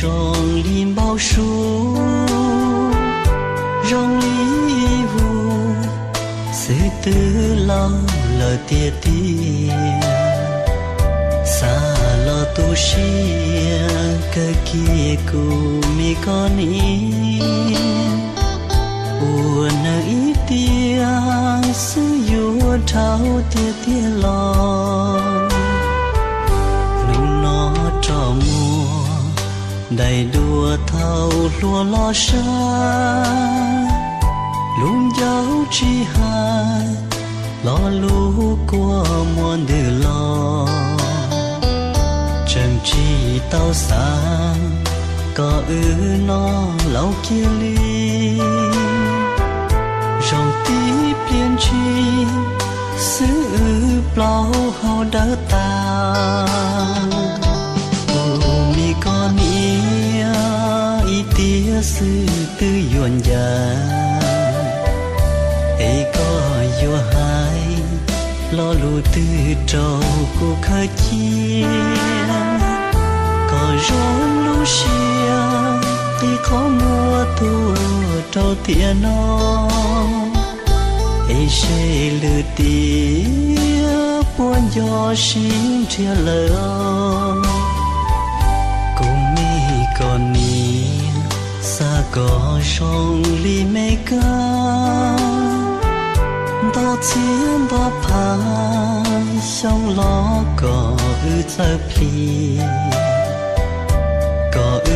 Zoo li npau suav, zoo li vus, xwb twb laus lawm tiag tiag. Xav los tu siab kawg kiag kuv me koj niam, ua neeg ib tiam xwb yuav dhau tiag tiag los. Hnub no rov muaj daim duab thaum hluas los saib, lub ncauj tsis hais, lo lus kuaj muaj ntws los. Tseem tsis tau xav kom wb noj laus kiag li, zoo tib pliag ntshis xwb wb plaub hau dawb tas. Kuv me koj niam, ib tiam xwb twb yuav ncaim, es koj yuav hais lo lus twg rau kuv khaws cia. Kom zoo lub siab qi qhov muag tuag rau tiam no, es seb lwm tiam puas nco sib nrhiav lawm os. Kuv me koj niam, xav kom zoo li me kab, nto txhiab nto phav xyoo los kom wb txawj plhis, kom wb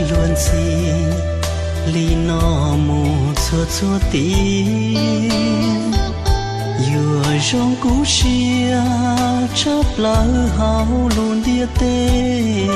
luag ntxhi li no mus txhua txhua tiam. Yuav zoo kub siab tshaj plaws hauv lub ntiaj teb.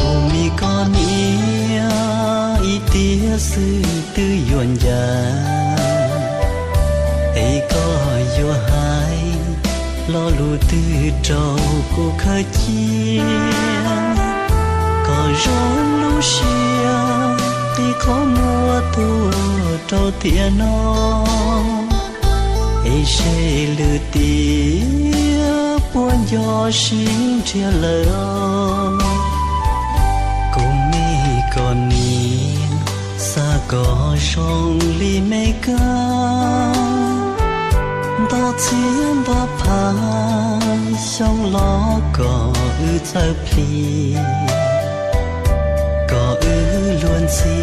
Kuv me koj niam, ib tiam xwb twb yuav ncaim, es koj yuav hais lo lus twg rau kuv khaws cia. Kom zoo lub siab qi qhov muag tuag rau tiam no, es seb lwm tiam puas nco sib nrhiav lawm os. Kuv me koj niam, xav kom zoo li me kab, nto txhiab nto phav xyoo los kom wb txawj plhis, kom wb luag ntxhi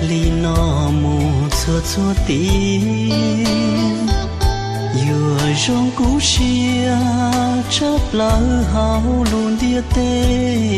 li no mus txhua txhua tiam. Yuav zoo kub siab tshaj plaws hauv lub ntiaj teb.